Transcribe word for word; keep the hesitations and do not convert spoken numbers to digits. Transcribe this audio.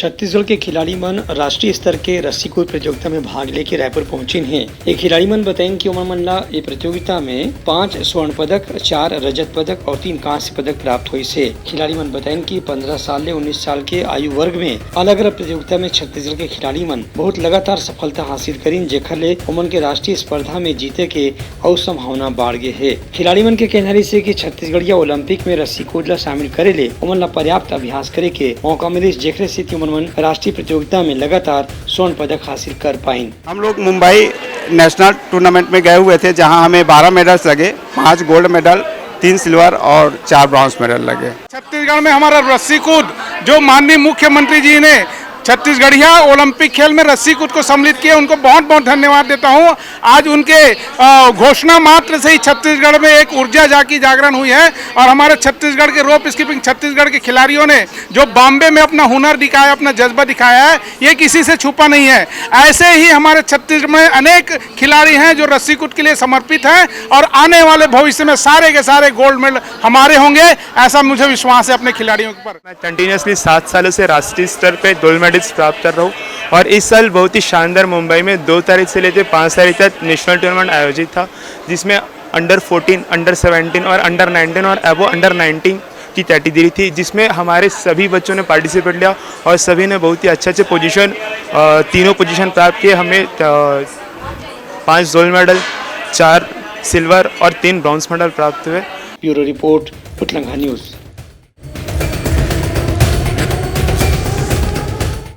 छत्तीसगढ़ के खिलाड़ी मन राष्ट्रीय स्तर के रस्सी कूद प्रतियोगिता में भाग लेके रायपुर पहुंचिन हे। ये खिलाड़ी मन बताइन कि ओमन मन ला ये प्रतियोगिता में पांच स्वर्ण पदक, चार रजत पदक और तीन कांस्य पदक प्राप्त होइस हे। खिलाड़ी मन बताइन कि पंद्रह साल ले उन्नीस साल के आयु वर्ग में अलग-अलग प्रतियोगिता में छत्तीसगढ़ के खिलाड़ी मन बहुत लगातार सफलता हासिल करिन, जेखर ले ओमन के राष्ट्रीय स्पर्धा में जीते के अउ संभावना बाढ़ गे हे। खिलाड़ी मन के कहना रहिस हे कि छत्तीसगढ़िया ओलंपिक में रस्सी कूद ला शामिल करे ले ओमन ला पर्याप्त अभ्यास करे के मौका मिलिस, जेखरे सेती ओमन मन राष्ट्रीय प्रतियोगिता में लगातार स्वर्ण पदक हासिल कर पाइन। हम लोग मुंबई नेशनल टूर्नामेंट में गए हुए थे, जहां हमें बारह मेडल्स लगे, पांच गोल्ड मेडल, तीन सिल्वर और चार ब्रॉन्ज मेडल लगे। छत्तीसगढ़ में हमारा रस्सी कूद, जो माननीय मुख्यमंत्री जी ने छत्तीसगढ़िया ओलंपिक खेल में रस्सी कूद को सम्मिलित किया, उनको बहुत बहुत धन्यवाद देता हूँ। आज उनके, अ, घोषणा मात्र से ही छत्तीसगढ़ में एक ऊर्जा जागी, जागरण हुई है और हमारे छत्तीसगढ़ के रोप स्किपिंग छत्तीसगढ़ के खिलाड़ियों ने जो बॉम्बे में अपना हुनर दिखाया, अपना जज्बा दिखाया है, ये किसी से छुपा नहीं है। ऐसे ही हमारे छत्तीसगढ़ में अनेक खिलाड़ी हैं जो रस्सी कूद के लिए समर्पित हैं और आने वाले भविष्य में सारे के सारे गोल्ड मेडल हमारे होंगे, ऐसा मुझे विश्वास है अपने खिलाड़ियों पर। मैं कंटिन्यूअसली सात सालों से राष्ट्रीय स्तर पे गोल्ड मेडल्स प्राप्त कर रहा हूँ और इस साल बहुत ही शानदार मुंबई में दो तारीख से लेकर पाँच तारीख तक नेशनल टूर्नामेंट आयोजित था, जिसमें अंडर फ़ोर्टीन, अंडर सेवनटीन और अंडर नाइनटीन और अबव अंडर नाइनटीन की कैटेगरी थी, जिसमें हमारे सभी बच्चों ने पार्टिसिपेट लिया और सभी ने बहुत ही अच्छे अच्छे पोजीशन, अ, तीनों पोजीशन प्राप्त किए। हमें, अ, पाँच गोल्ड मेडल, चार सिल्वर और तीन ब्रॉन्ज मेडल प्राप्त हुए। Bureau report, Utlangha news.